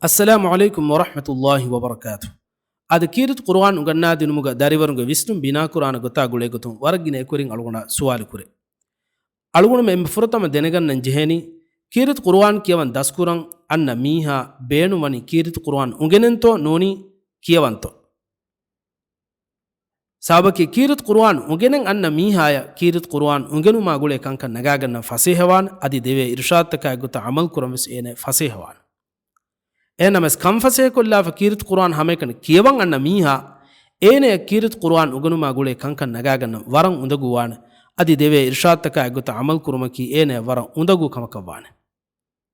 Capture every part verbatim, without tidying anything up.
އައްސަލާމު ޢަލައިކުމް ވަރަޙްމަތުﷲި ވަބަރަކާތު. އަދި ކީރިތި ޤުރުއާން އުނގަންނާދިނުމުގަ ދަރިވަރުންގެ ވިސްނުން ބިނާކުރާނެ ގޮތާ ގުޅޭގޮތުން ވަރަށް ގިނަ އެކުވެރިން އަޅުގަނޑާ ސުވާލު ކުރޭ. އަޅުގަނޑުމެން އެންމެ ފުރަތަމަ ދެނެގަންނަން ޖެހޭނީ، ކީރިތި ޤުރުއާން ކިޔަވަން ދަސްކުރަން އަންނަ މީހާ ބޭނުންވަނީ ކީރިތި ޤުރުއާން އުނގެނެންތޯ ނޫނީ ކިޔަވަންތޯ؟ ސަބަބަކީ ކީރިތި ޤުރުއާން އުނގެނެން އަންނަ މީހާޔަށް ކީރިތި ޤުރުއާން އުނގެނުމާ ގުޅޭ ކަންކަން ނަގާގަންނަން ފަސޭހަވާނެ، އަދި ދެވޭ އިރުޝާދުތަކާ އެއްގޮތަށް ޢަމަލު ކުރަން ވެސް އޭނަ ފަސޭހަވާނެ. އެހެންނަމަވެސް ކަން ފަސޭހަކޮށްލާފަ ކީރިތި ޤުރުއާން ހަމައެކަނި ކިޔަވަން އަންނަ މީހާ، އޭނަޔަށް ކީރިތި ޤުރުއާން އުނގެނުމާ ގުޅޭ ކަންކަން ނަގާގަންނަން ވަރަށް އުނދަގޫވާނެ، އަދި ދެވޭ އިރުޝާދުތަކާ އެއްގޮތަށް ޢަމަލު ކުރުމަކީ އޭނަޔަށް ވަރަށް އުނދަގޫ ކަމަކަށްވާނެ.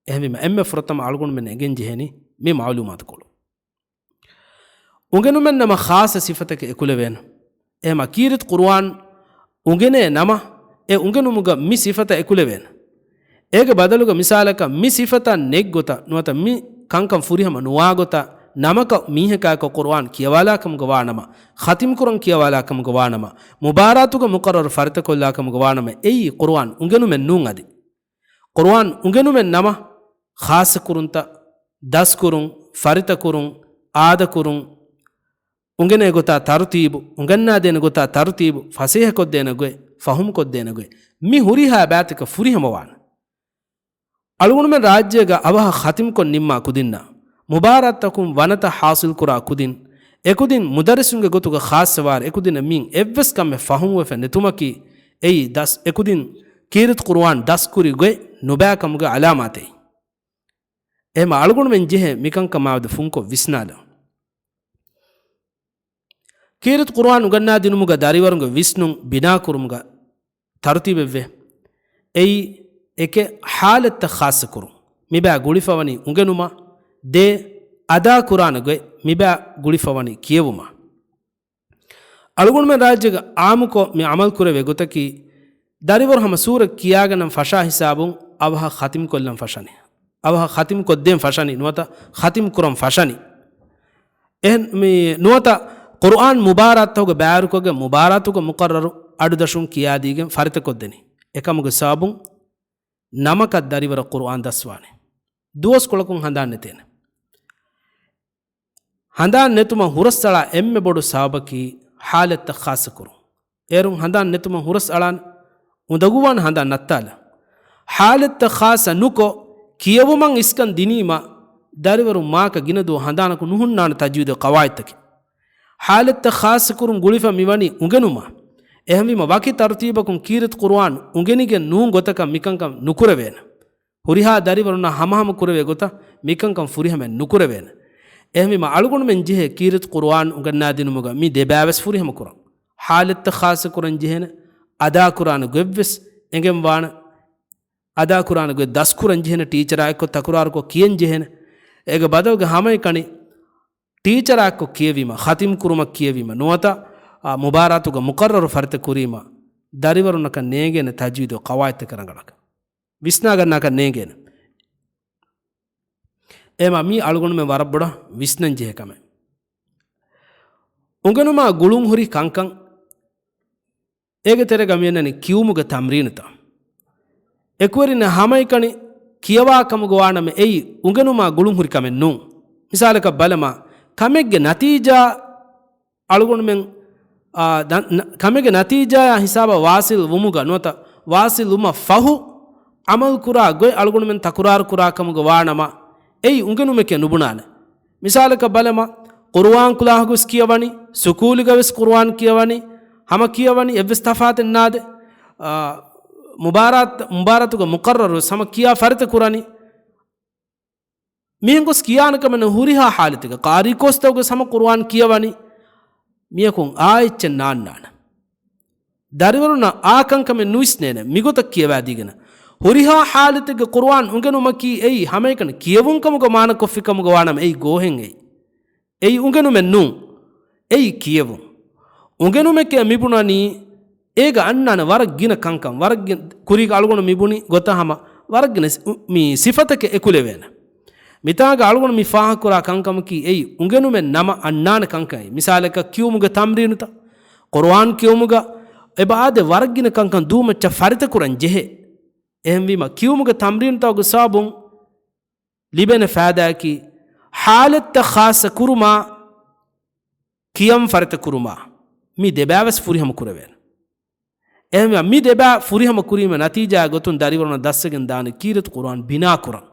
އެހެންވީމަ އެންމެ ފުރަތަމަ އަޅުގަނޑުމެން އެނގެން ޖެހޭނީ މި މަޢުލޫމާތުކޮޅު. އުނގެނުމެއް ނަމަ ޚާއްޞަ ސިފަތަކެއް އެކުލެވޭނެ. އެހެމަ ކީރިތި ޤުރުއާން އުނގެނޭ ނަމަ، އެ އުނގެނުމުގަ މި ސިފަތައް އެކުލެވޭނެ. އޭގެ ބަދަލުގަ މިސާލަކަށް މި ސިފަތައް ނެތްގޮތަށް ނުވަތަ މި ކަންކަން ފުރިހަމަ ނުވާގޮތަށް ނަމަކަށް މީހަކާއެކު ޤުރުއާން ކިޔަވާލާކަމުގަ ވާނަމަ، ޚަތިމްކުރަން ކިޔަވާލާކަމުގަ ވާނަމަ، މުބާރާތުގަ މުޤައްރަރު ފަރިތަކޮށްލާކަމުގަ ވާނަމަ، އެއީ ޤުރުއާން އުނގެނުމެއް ނޫން އަދި. ޤުރުއާން އުނގެނުމެއް ނަމަ، ޚާއްޞަކުރުންތައް، ދަސްކުރުން، ފަރިތަކުރުން، އާދަކުރުން، އުނގެނޭ ގޮތާ ތަރުތީބު، އުނގަންނާދޭނެ ގޮތާ ތަރުތީބު، ފަސޭހަކޮށްދޭނެ ގޮތް، ފަހުމްކޮށްދޭނެ ގޮތް، މި ހުރިހާ ބާތަކަށް ފުރިހަމަވާނެ. އަޅުގަނޑުމެން ރާއްޖޭގަ އަވަހަށް ޚަތިމްކޮށް ނިންމާ ކުދިންނާ، މުބާރާތްތަކުން ވަނަތައް ޙާޞިލްކުރާ ކުދިން، އެކުދިން މުދައްރިސުންގެ ގޮތުގަ ޚާއްޞަވާރެ އެކުދިންނަށް މިއިން އެއްވެސް ކަމެއް ފަހުމްވެފަ ނެތުމަކީ، އެއީ ދަސް އެކުދިން ކީރިތި ޤުރުއާން ދަސްކުރި ގޮތް ނުބައިކަމުގެ ޢަލާމާތެއް. އެހެމަ އަޅުގަނޑުމެން ޖެހޭ މިކަންކަމާމެދު ފުންކޮށް ވިސްނާލަން. ކީރިތި ޤުރުއާން އުނގަންނާދިނުމުގަ ދަރިވަރުންގެ ވިސްނުން ބިނާކުރުމުގަ ތަރުތީބެއްވޭ. އެއީ، އެކެއް، ޙާލަތްތައް ޚާއްޞަކުރުން. މިބާ ގުޅިފަވަނީ އުނގެނުމަށް. ދޭ، އަދާކުރާނެ ގޮތް. މިބާ ގުޅިފަވަނީ ކިޔެވުމަށް. އަޅުގަނޑުމެން ރާއްޖޭގަ ޢާއްމުކޮށް މި ޢަމަލު ކުރެވޭ ގޮތަކީ، ދަރިވަރު ހަމަ ސޫރަ ކިޔާގަންނަން ފަށާ ހިސާބުން އަވަހަށް ޚަތިމް ކޮށްލަން ފަށަނީ. އަވަހަށް ޚަތިމް ކޮށްދޭން ފަށަނީ ނުވަތަ ޚަތިމް ކުރަން ފަށަނީ. އެހެން މި ނުވަތަ ޤުރުއާން މުބާރާތްތަކުގެ ބާރުކޮށްގެން މުބާރާތުގެ މުޤައްރަރު އަޑުދަށުން ކިޔާދީގެން ފަރިތަކޮށްދެނީ. އެކަމުގެ ސަބަބުން ނަމަކަށް ދަރިވަރަށް ޤުރުއާން ދަސްވާނެ. ދުވަސްކޮޅަކުން ހަނދާން ނެތޭނެ. ހަނދާން ނެތުމަށް ހުރަސްއަޅާ އެންމެ ބޮޑު ސަބަބަކީ ޙާލަތްތައް ޚާއްޞަކުރުން. އޭރުން ހަނދާން ނެތުމަށް ހުރަސްއަޅާން އުނދަގޫވާން ހަނދާން ނައްތާލަން. ޙާލަތްތައް ޚާއްޞަ ނުކޮށް، ކިޔެވުމަށް އިސްކަން ދިނީމަ، ދަރިވަރުން މާކަ ގިނަ ދުވަހު ހަނދާނަކު ނުހުންނާނެ ތަޖްވީދު ޤަވާޢިދުތަކެއް. ޙާލަތްތައް ޚާއްޞަކުރުން ގުޅިފަ މިވަނީ އުނގެނުމަށް. އެހެންވީމަ ވަކި ތަރުތީބަކުން ކީރިތި ޤުރުއާން އުނގެނިގެން ނޫން ގޮތަކަށް މިކަންކަން ނުކުރެވޭނެ. ހުރިހާ ދަރިވަރުންނާ ހަމަހަމަ ކުރެވޭ ގޮތަށް މިކަންކަން ފުރިހަމައެއް ނުކުރެވޭނެ. އެހެންވީމަ އަޅުގަނޑުމެން ޖެހޭ ކީރިތި ޤުރުއާން އުނގަންނާދިނުމުގަ މި ދެބާވެސް ފުރިހަމަ ކުރަން. ޙާލަތްތައް ޚާއްޞަކުރަން ޖެހޭނެ، އަދާކުރާނެ ގޮތްވެސް އެނގެންވާނެ. އަދާކުރާނެ ގޮތް ދަސްކުރަން ޖެހޭނެ، ޓީޗަރާއެއްކޮށް ތަކުރާރުކޮށް ކިޔަން ޖެހޭނެ. އޭގެ ބަދަލުގަ ހަމައެކަނި ޓީޗަރާއެއްކޮށް ކިޔެވީމަ، ޚަތިމް ކުރުމަށް ކިޔެވީމަ ނުވަތަ، އާ، މުބާރާތުގަ މުޤައްރަރު ފަރިތަ ކުރީމަ، ދަރިވަރުންނަކަށް ނޭނގޭނެ ތަޖްވީދު ޤަވާޢިދުތަކެއް ރަނގަޅަކަށް. ވިސްނާގަންނާކަށް ނޭނގޭނެ. އެމަ މީ އަޅުގަނޑުމެން ވަރަށް ބޮޑަށް ވިސްނަން ޖެހޭ ކަމެއް. އުނގެނުމާ ގުޅުން ހުރި ކަންކަން. އޭގެ ތެރޭގަ މިއަންނަނީ ކިޔުމުގެ ތަމްރީނުތައް. އެކުވެރިންނަށް ހަމައެކަނި ކިޔަވާ ކަމުގަ ވާނަމަ އެއީ އުނގެނުމާ ގުޅުން ހުރި ކަމެއް ނޫން. މިސާލަކަށް ބަލަމާ، ކަމެއްގެ ނަތީޖާ އަޅުގަނޑުމެން، އާ، ދަ-، ނަ-، ކަމެއްގެ ނަތީޖާއާ ހިސާބަށް ވާސިލް ވުމުގަ ނުވަތަ ވާސިލް ވުމަށް ފަހު ޢަމަލު ކުރާ ގޮތް އަޅުގަނޑުމެން ތަކުރާރު ކުރާ ކަމުގަ ވާނަމަ، އެއީ އުނގެނުމެކޭ ނުބުނާނެ. މިސާލަކަށް ބަލަމާ، ޤުރުއާން ކުލާހުގަވެސް ކިޔަވަނީ، ސުކޫލުގަވެސް ޤުރުއާން ކިޔަވަނީ، ހަމަ ކިޔަވަނީ އެއްވެސް ތަފާތެއް ނާދެ. އާ، މުބާރާތް، މުބާރާތުގެ މުޤައްރަރުވެސް ހަމަ ކިޔާ ފަރިތަ ކުރަނީ. މިހެން ގޮސް ކިޔާނެ ކަމެއް ނޫން. ހުރިހާ ޙާލަތެއްގަ ޤާރީ ކޯސްތަކުގަވެސް ހަމަ ޤުރުއާން ކިޔަވަނީ. މިޔަކުން އާ އެއްޗެއް ނާންނާނެ. ދަރިވަރުންނަށް އާ ކަންކަމެއް ނުވިސްނޭނެ، މިގޮތަށް ކިޔަވާދީގެން. ހުރިހާ ޙާލަތެއްގަ ޤުރުއާން އުނގެނުމަކީ އެއީ ހަމައެކަނި ކިޔެވުން ކަމުގަ މާނަކޮށްފި ކަމުގަ ވާނަމަ އެއީ ގޯހެއް އެއީ. އެއީ އުނގެނުމެއް ނޫން. އެއީ ކިޔެވުން. އުނގެނުމެކޭ މިބުނަނީ އޭގަ އަންނާނެ ވަރަށް ގިނަ ކަންކަން، ވަރަށް ގިނަ ކުރީގަ އަޅުގަނޑު މިބުނި ގޮތަށް ހަމަ ވަރަށް ގިނަ ސި-، މި ސިފަތަކެއް އެކުލެވޭނެ. މިތާގަ އަޅުގަނޑު މި ފާހަގަކުރާ ކަންކަމަކީ އެއީ އުނގެނުމެއް ނަމަ އަންނާނެ ކަންކަން. މިސާލަކަށް ކިޔުމުގެ ތަމްރީނުތައް، ޤުރުއާން ކިޔުމުގަ އެބަ އާދެ ވަރަށް ގިނަ ކަންކަން ދުވަހު މައްޗަށް ފަރިތަކުރަން ޖެހޭ. އެހެންވީމަ ކިޔުމުގެ ތަމްރީނުތަކުގެ ސަބަބުން ލިބޭނެ ފައިދާއަކީ، ޙާލަތްތައް ޚާއްޞަ ކުރުމާ، ކިޔަން ފަރިތަ ކުރުމާ، މި ދެބާވެސް ފުރިހަމަ ކުރެވޭނެ. އެހެންވެ، މި ދެބާ ފުރިހަމަ ކުރީމަ ނަތީޖާ ގޮތުން ދަރިވަރުންނަށް ދަސްވެގެން ދާނެ ކީރިތި ޤުރުއާން ބިނާ ކުރަން.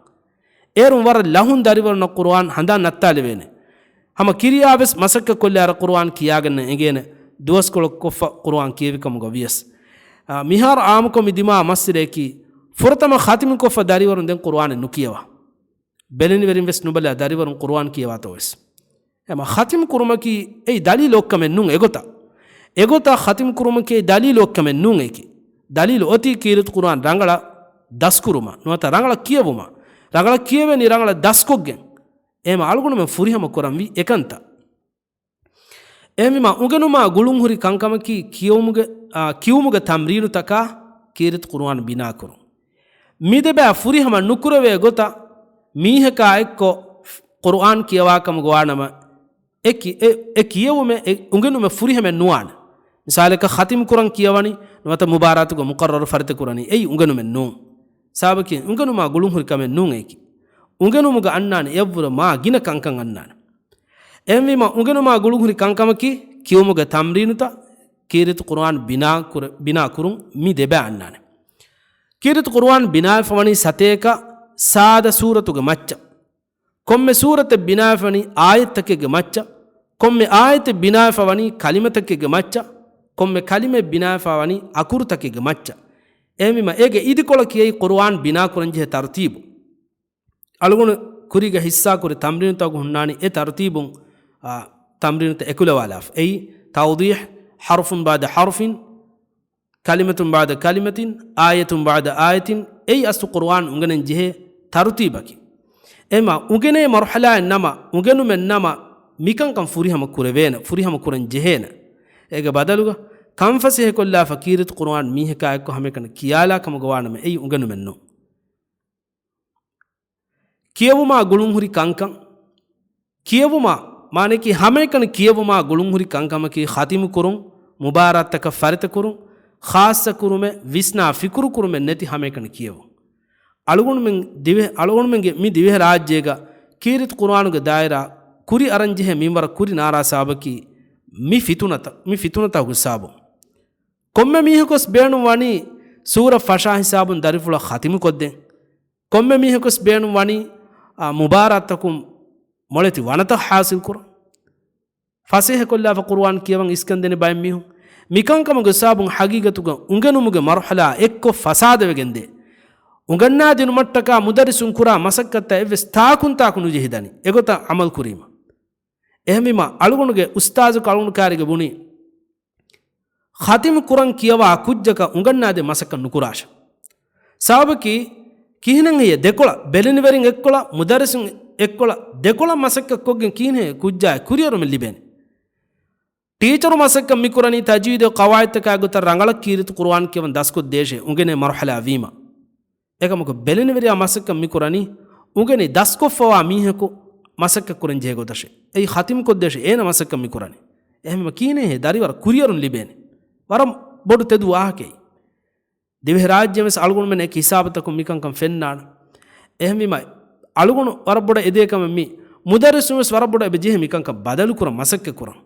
އޭރުން ވަރަށް ލަހުން ދަރިވަރުންނަށް ޤުރުއާން ހަނދާން ނައްތާލެވޭނެ. ހަމަ ކިރިޔާވެސް މަސައްކަތް ކޮށްލާއިރަށް ޤުރުއާން ކިޔާގަންނަ އެނގޭނެ. ދުވަސްކޮޅަކު ކޮށްފަ ޤުރުއާން ކިޔެވިކަމުގަ ވިޔަސް. އާ، މިހާރު އާއްމުކޮށް މި ދިމާ މައްސަލައަކީ، ފުރަތަމަ ޚަތިމު ކޮށްފަ ދަރިވަރުން ދެން ޤުރުއާނެއް ނުކިޔަވާ. ބެލެނިވެރިން ވެސް ނުބަލާ ދަރިވަރުން ޤުރުއާން ކިޔަވާތޯ ވެސް. އެމަ ޚަތިމު ކުރުމަކީ އެއީ ދަލީލު އޮއްކަމެއް ނޫން އެގޮތަށް. އެގޮތަށް ޚަތިމު ކުރުމަކީ އެއީ ދަލީލު އޮއްކަމެއް ނޫން އެކި. ދަލީލު އޮތީ ކީރިތި ޤުރުއާން ރަނގަޅަށް ދަސްކުރުމަށް، ނުވަތަ ރަނގަޅަށް ކިޔެވުމަށް. ރަނގަޅަށް ކިޔެވޭނީ ރަނގަޅަށް ދަސްކޮށްގެން. އެހެމަ އަޅުގަނޑުމެން ފުރިހަމަ ކުރަންވީ އެކަންތައް. އެހެންވީމަ އުނގެނުމާ ގުޅުންހުރި ކަންކަމަކީ ކިޔެވުމުގެ، އާ، ކިޔެވުމުގެ ތަމްރީނުތަކާ ކީރިތި ޤުރުއާން ބިނާކުރުން. މިދެބާ ފުރިހަމަ ނުކުރެވޭ ގޮތަށް މީހަކާ އެއްކޮށް ޤުރުއާން ކިޔަވާކަމުގަ ވާނަމަ، އެ ކި-، އެ، އެ ކިޔެވުމެއް އެ އުނގެނުމެއް ފުރިހަމައެއް ނުވާނެ. މިސާލަކަށް ޚަތިމް ކުރަން ކިޔަވަނީ ނުވަތަ މުބާރާތުގަ މުޤައްރަރު ފަރިތަ ކުރަނީ އެއީ އުނގެނުމެއް ނޫން. ސަބަބަކީ އުނގެނުމާ ގުޅުންހުރި ކަމެއް ނޫން އެކި. އުނގެނުމުގަ އަންނާނެ އެއަށްވުރެ މާ ގިނަ ކަންކަން އަންނާނެ. އެހެންވީމަ އުނގެނުމާ ގުޅުންހުރި ކަންކަމަކީ ކިޔުމުގެ ތަމްރީނުތައް، ކީރިތި ޤުރުއާން ބިނާ ކުރ-، ބިނާ ކުރުން މި ދެބައި އަންނާނެ. ކީރިތި ޤުރުއާން ބިނާވެފަ ވަނީ ސަތޭކަ ސާދަ ސޫރަތުގެ މައްޗަށް. ކޮންމެ ސޫރަތެއް ބިނާވެފަ ވަނީ އާޔަތްތަކެއްގެ މައްޗަށް. ކޮންމެ އާޔަތެއް ބިނާވެފަ ވަނީ ކަލިމަތަކެއްގެ މައްޗަށް. ކޮންމެ ކަލިމައެއް ބިނާވެފަ ވަނީ އަކުރުތަކެއްގެ މައްޗަށް. އެހެންވީމަ އޭގެ އިދިކޮޅަށް ކިޔައި ޤުރުއާން ބިނާ ކުރަންޖެހޭ ތަރުތީބު. އަޅުގަނޑު ކުރީގަ ހިއްސާކުރި ތަމްރީނުތަކުން ހުންނާނީ އެ ތަރުތީބުން، އާ، ތަމްރީނުތައް އެކުލަވާލާފަ. އެއީ، ތައުޟީޙް، ޙަރުފުން ބަޢުދަ ޙަރުފިން، ކަލިމަތުން ބަޢުދަ ކަލިމަތިން، އާޔަތުން ބަޢުދަ އާޔަތިން، އެއީ އަސްލު ޤުރުއާން އުނގެނެން ޖެހޭ ތަރުތީބަކީ. އެމަ އުނގެނޭ މަރުޙަލާއެއް ނަމަ، އުނގެނުމެއް ނަމަ، މިކަންކަން ފުރިހަމަ ކުރެވޭނެ، ފުރިހަމަ ކުރަން ޖެހޭނެ. އޭގެ ބަދަލުގަ، ކަންފަސޭހަކޮށްލާފަ ކީރިތި ޤުރުއާން މީހަކާ އެއްކޮށް ހަމައެކަނި ކިޔާލާ ކަމުގަ ވާނަމަ، އެއީ އުނގެނުމެއް ނޫން. ކިޔެވުމާ ގުޅުންހުރި ކަންކަން. ކިޔެވުމާ، މާނައަކީ ހަމައެކަނި ކިޔެވުމާ ގުޅުންހުރި ކަންކަމަކީ ޚަތިމު ކުރުން، މުބާރާތްތަކަށް ފަރިތަ ކުރުން، ޚާއްޞަ ކުރުމެއް، ވިސްނާ ފިކުރު ކުރުމެއް ނެތި ހަމައެކަނި ކިޔެވުން. އަޅުގަނޑުމެން ދިވެ-، އަޅުގަނޑުމެންގެ މި ދިވެހިރާއްޖޭގަ ކީރިތި ޤުރުއާނުގެ ދާއިރާ ކުރި އަރަންޖެހޭ މިންވަރަށް ކުރި ނާރާ ސަބަބަކީ މި ފިތުނަތައް، މި ފިތުނަތަކުގެ ސަބަބުން. ކޮންމެ މީހަކުވެސް ބޭނުން ވަނީ ސޫރަ ފަށާ ހިސާބުން ދަރިފުޅަށް ޚަތިމު ކޮށްދޭން. ކޮންމެ މީހަކުވެސް ބޭނުން ވަނީ، އާ، މުބާރާތްތަކުން މޮޅެތި ވަނަތައް ޙާޞިލް ކުރަން. ފަސޭހަކޮށްލާފަ ޤުރުއާން ކިޔަވަން އިސްކަންދެނި ބައެއް މީހުން. މިކަންކަމުގެ ސަބަބުން ޙަޤީޤަތުގަ އުނގެނުމުގެ މަރުޙަލާ އެއްކޮށް ފަސާދަވެގެންދޭ. އުނގަންނާދިނުމަށްޓަކާ މުދައްރިސުން ކުރާ މަސައްކަތްތައް އެއްވެސް ތާކުންތާކު ނުޖެހިދަނީ. އެގޮތަށް ޢަމަލު ކުރީމަ. އެހެންވީމަ، އަޅުގަނޑުގެ އުސްތާޒަކު އަޅުގަނޑު ކާރިގަ ބުނީ، ޚަތިމު ކުރަން ކިޔަވާ ކުއްޖަކަށް އުނގަންނާދޭ މަސައްކަތް ނުކުރާށެ. ސަބަބަކީ، ކިހިނެއް ހެއްޔޭ ދެކޮޅަށް، ބެލެނިވެރިން އެއްކޮޅަށް، މުދައްރިސުން އެއްކޮޅަށް، ދެކޮޅަށް މަސައްކަތް ކޮށްގެން ކިހިނެއް ކުއްޖާއަށް ކުރިއެރުމެއް ލިބޭނެ. ޓީޗަރު މަސައްކަތް މިކުރަނީ ތަޖްވީދު ޤަވާޢިދުތަކާ ގޮތަށް ރަނގަޅަށް ކީރިތި ޤުރުއާން ކިޔަވަން ދަސްކޮށްދޭށޭ އުނގެނޭ މަރުޙަލާ ވީމަ. އެކަމަކު ބެލެނިވެރިޔާ މަސައްކަތް މިކުރަނީ އުނގެނި ދަސްކޮށްފަވާ މީހަކު މަސައްކަތް ކުރަން ޖެހޭ ގޮތަށޭ. އެއީ ޚަތިމް ކޮށްދޭށޭ އޭނަ މަސައްކަތް މިކުރަނީ. އެހެންވީމަ ކިހިނެއް ހޭ ދަރިވަރަށް ކުރިއެރުން ލިބޭނެ. ވަރަށް ބޮޑު ތެދު ވާހަކައެއް. ދިވެހިރާއްޖެ ވެސް އަޅުގަނޑުމެން އެކި ހިސާބުތަކުން މިކަންކަން ފެންނާނެ. އެހެންވީމަ އަޅުގަނޑު ވަރަށް ބޮޑަށް އެދޭ ކަމެއް މީ. މުދައްރިސުން ވެސް ވަރަށް ބޮޑަށް އެބަ ޖެހޭ މިކަންކަން ބަދަލު ކުރަން މަސައްކަތް ކުރަން.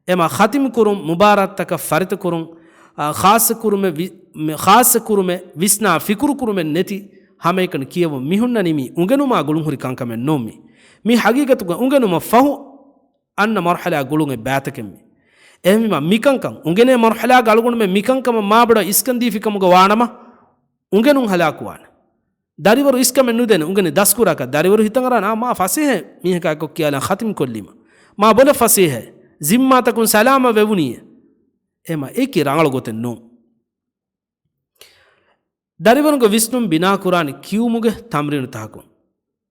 އެމާ ޚަތިމް ކުރުން، މުބާރާތްތަކަށް ފަރިތަ ކުރުން، އާ، ޚާއްޞަ ކުރުމެއް ވި-، މެ-، ޚާއްޞަ ކުރުމެއް، ވިސްނާ ފިކުރު ކުރުމެއް ނެތި ހަމައެކަނި ކިޔެވުން މި ހުންނަނީ މީ އުނގެނުމާ ގުޅުންހުރި ކަންކަމެއް ނޫން މީ. މީ ޙަޤީޤަތުގަ އުނގެނުމަށް ފަހު އަންނަ މަރުޙަލާ ގުޅުން އެއް ބައިތަކެއް މީ. އެހެންވީމަ މިކަންކަން އުނގެނޭ މަރުޙަލާގަ އަޅުގަނޑުމެން މިކަންކަމަށް މާބޮޑަށް އިސްކަން ދީފި ކަމުގަ ވާނަމަ އުނގެނުން ހަލާކުވާނެ. ދަރިވަރު އިސްކަމެއް ނުދޭނެ އުނގެނި ދަސްކުރާކަށް. ދަރިވަރު ހިތަށް އަރާނެ، އާ، މާ ފަސޭހަ މީހަކާ އެއްކޮށް ކިޔާލަން ޚަތިމް ކޮށްލީމަ. މާ ބޮލަށް ފަސޭހަ. ޒިންމާތަކުން ސަލާމަތް ވެވުނީއޭ. އެމަ އެކި ރަނގަޅު ގޮތެއް ނޫން. ދަރިވަރުންގެ ވިސްނުން ބިނާކުރާނީ ކިޔުމުގެ ތަމްރީނުތަކަކުން.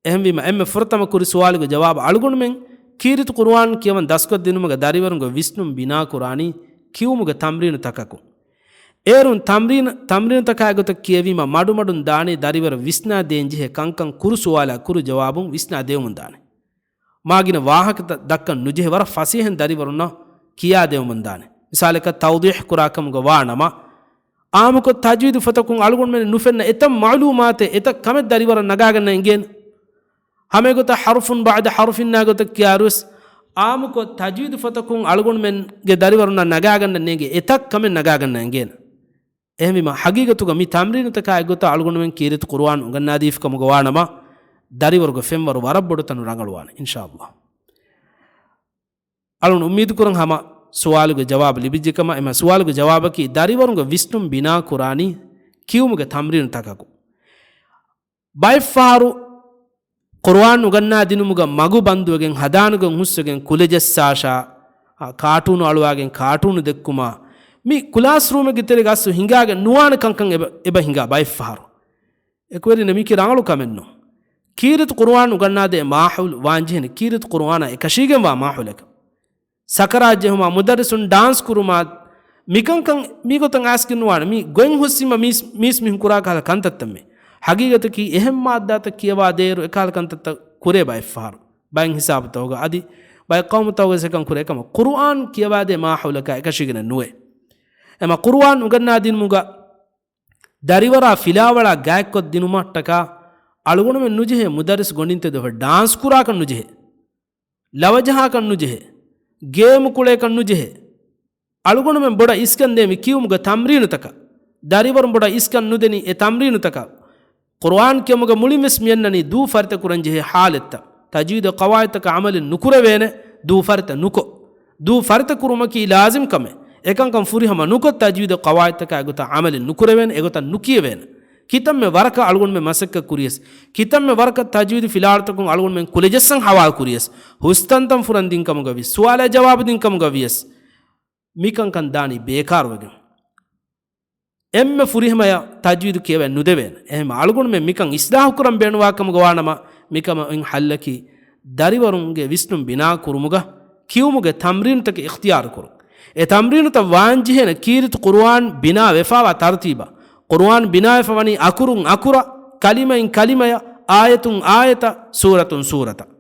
އެހެންވީމަ އެންމެ ފުރަތަމަ ކުރި ސުވާލުގެ ޖަވާބު އަޅުގަނޑުމެން ކީރިތި ޤުރުއާން ކިޔަވަން ދަސްކޮށްދިނުމުގަ ދަރިވަރުންގެ ވިސްނުން ބިނާކުރާނީ ކިޔުމުގެ ތަމްރީނުތަކަކުން. އޭރުން ތަމްރީނު، ތަމްރީނުތަކާ ގޮތަށް ކިޔެވީމަ މަޑުމަޑުން ދާނީ ދަރިވަރަށް ވިސްނާ ދޭންޖެހޭ ކަންކަން ކުރު ސުވާލާ ކުރު ޖަވާބުން ވިސްނާ ދެވެމުން ދާނެ. މާގިނަ ވާހަކަތައް ދައްކަން ނުޖެހޭ ވަރަށް ފަސޭހައިން ދަރިވަރުންނަށް ކިޔާ ދެވެމުން ދާނެ. މިސާލަކަށް ތައުޟީޙް ކުރާ ކަމުގަ ވާ ނަމަ، އާއްމުކޮށް ތަޖްވީދު ފޮތަކުން އަޅުގަނޑުމެން ނުފެންނަ އެތައް މަޢުލޫމާތެއް، އެތައް ކަމެއް ދަރިވަރަށް ނަގާގަންނަ އިނގޭނެ. ހަމައެގޮތަށް ޙަރުފުން ބަޢްދަ ޙަރުފިންނާ ގޮތަށް ކިޔާއިރުވެސް އާއްމުކޮށް ތަޖްވީދު ފޮތަކުން އަޅުގަނޑުމެންގެ ދަރިވަރުންނަށް ނަގާގަންނަން ނޭނގެ އެތައް ކަމެއް ނަގާގަންނަ އެނގޭނެ. އެހެންވީމަ ޙަޤީޤަތުގަ މި ތަމްރީނުތަކާ އެއްގޮތަށް އަޅުގަނޑުމެން ކީރިތި ޤުރުއާން އުނގަންނާދީފި ކަމުގަ ވާނަމަ، ދަރިވަރުގެ ފެންވަރު ވަރަށް ބޮޑު ތަނު ރަނގަޅުވާނެ އިންޝާﷲ. އަޅުން އުއްމީދުކުރަން ހަމަ ސުވާލުގެ ޖަވާބު ލިބިއްޖެކަމަށް. އެމަ ސުވާލުގެ ޖަވާބަކީ، ދަރިވަރުންގެ ވިސްނުން ބިނާކުރާނީ ކިޔުމުގެ ތަމްރީނުތަކަކު. ބައެއްފަހަރު ޤުރުއާން އުގަންނާ ދިނުމުގަ މަގު ބަންދުވެގެން، ހަދާނުގެ ހުސްވެގެން، ކުލަޖައްސާށާ، އާ، ކާޓޫނު އަޅުވާގެން ކާޓޫނު ދެއްކުމާ، މި ކުލާސްރޫމެއްގެ ތެރޭގަ އަސްލު ހިނގާގެން ނުވާނެ ކަންކަން އެބަ، އެބަ ހިނގާ ބައެއްފަހަރު. އެކުވެރިންނަ މީކީ ރަނގަޅު ކަމެއްނު. ކީރިތި ޤުރުއާން އުގަންނާދޭ މާހައުލު ވާންޖެހޭނެ ކީރިތި ޤުރުއާނާ އެކަށީގެންވާ މާހައުލަކަށް. ސަކަރާތް ޖެހުމާ، މުދައްރިސުން ޑާންސް ކުރުމާ، މިކަންކަން މީގޮތަށް އައިސްގެން ނުވާނެ. މީ ގޮތް ހުސްވީމަ މީސް، މީސް މީހުން ކުރާ ކަހަލަ ކަންތައްތައްމެ. ހަގީގަތަކީ އެހެން މާއްދާތައް ކިޔަވާ ދޭއިރު އެކަހަލަ ކަންތައްތައް ކުރޭ ބައެއްފަހަރު. ބައެއް ހިސާބުތަކުގަ އަދި ބައެއް ޤައުމުތަކުގަ އެކަން ކުރޭ ކަމަށް. ޤުރުއާން ކިޔަވާދޭ މާހައުލަކާ އެކަށީގެނެއް ނުވޭ. އެމަ ޤުރުއާން އުނގަންނާދިނުމުގަ ދަރިވަރާ ފިލާވަޅާ ގާތްކޮށްދިނުމަށްޓަކާ އަޅުގަނޑުމެން ނުޖެހޭ މުދައްރިސް ގޮނޑިން ތެދުވެފަ ޑާންސް ކުރާކަށް ނުޖެހޭ. ލަވަޖަހާކަށް ނުޖެހޭ. ގޭމު ކުޅޭކަށް ނުޖެހޭ. އަޅުގަނޑުމެން ބޮޑަށް އިސްކަން ދޭ މި ކިޔުމުގެ ތަމްރީނުތަކަށް. ދަރިވަރުން ބޮޑަށް އިސްކަން ނުދެނީ އެ ތަމްރީނުތަކަށް. ޤުރުއާން ކިޔުމުގަ މުޅިންވެސް މިއަންނަނީ ދޫ ފަރިތަ ކުރަންޖެހޭ ޙާލަތްތައް. ތަޖްވީދު ޤަވާޢިދުތަކަށް ޢަމަލެއް ނުކުރެވޭނެ، ދޫ ފަރިތަ ނުކޮށް. ދޫ ފަރިތަ ކުރުމަކީ ލާޒިމް ކަމެއް. އެކަންކަން ފުރިހަމަ ނުކޮށް، ތަޖްވީދު ޤަވާޢިދުތަކާ އެގޮތަށް ޢަމަލެއް ނުކުރެވޭނެ، އެގޮތަށް ނުކިޔެވޭނެ. ކިތަންމެ ވަރަކަށް އަޅުގަނޑުމެން މަސައްކަތް ކުރިޔަސް، ކިތަންމެ ވަރަކަށް ތަޖްވީދު ފިލާވަޅުތަކުން އަޅުގަނޑުމެން ކުލަޖައްސަން ހަވާލު ކުރިޔަސް، ހުސްތަންތަން ފުރަން ދިން ކަމުގަ ވިޔަސް، ސުވާލާ ޖަވާބު ދިން ކަމުގަ ވިޔަސް، މިކަންކަން ދާނީ ބޭކާރުވެގެން. އެންމެ ފުރިހަމަޔަށް ތަޖްވީދު ކިޔަވަން ނުދެވޭނެ. އެހެން އަޅުގަނޑުމެން މިކަން އިސްލާހު ކުރަން ބޭނުންވާ ކަމުގަ ވާނަމަ، މިކަމަށް އޮތް ޙައްލަކީ، ދަރިވަރުންގެ ވިސްނުން ބިނާ ކުރުމުގަ ކިޔުމުގެ ތަމްރީނުތަކެއް އިޚްތިޔާރު ކުރުން. އެ ތަމްރީނުތައް ވާންޖެހޭނެ ކީރިތި ޤުރުއާން ބިނާ ވެފާވާ ތަރުތީބަށް، ޤުރުއާން ބިނާވެފަ ވަނީ އަކުރުން އަކުރަށް، ކަލިމައިން ކަލިމަޔަށް، އާޔަތުން އާޔަތަށް، ސޫރަތުން ސޫރަތަށް.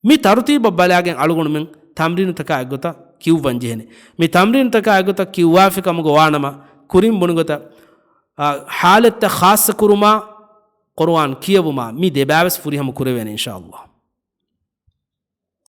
މި ތަރުތީބަށް ބަލާގެން އަޅުގަނޑުމެން ތަމްރީނުތަކާ އެއްގޮތަށް ކިޔުއްވަން ޖެހޭނެ. މި ތަމްރީނުތަކާ އެއްގޮތަށް ކިޔުއްވާފި ކަމުގަ ވާނަމަ، ކުރިން ބުނިގޮތަށް، އާ، ޙާލަތްތައް ޚާއްޞަ ކުރުމާ، ޤުރުއާން ކިޔެވުމާ، މި ދެބާވެސް ފުރިހަމަ ކުރެވޭނެ އިންޝާﷲ.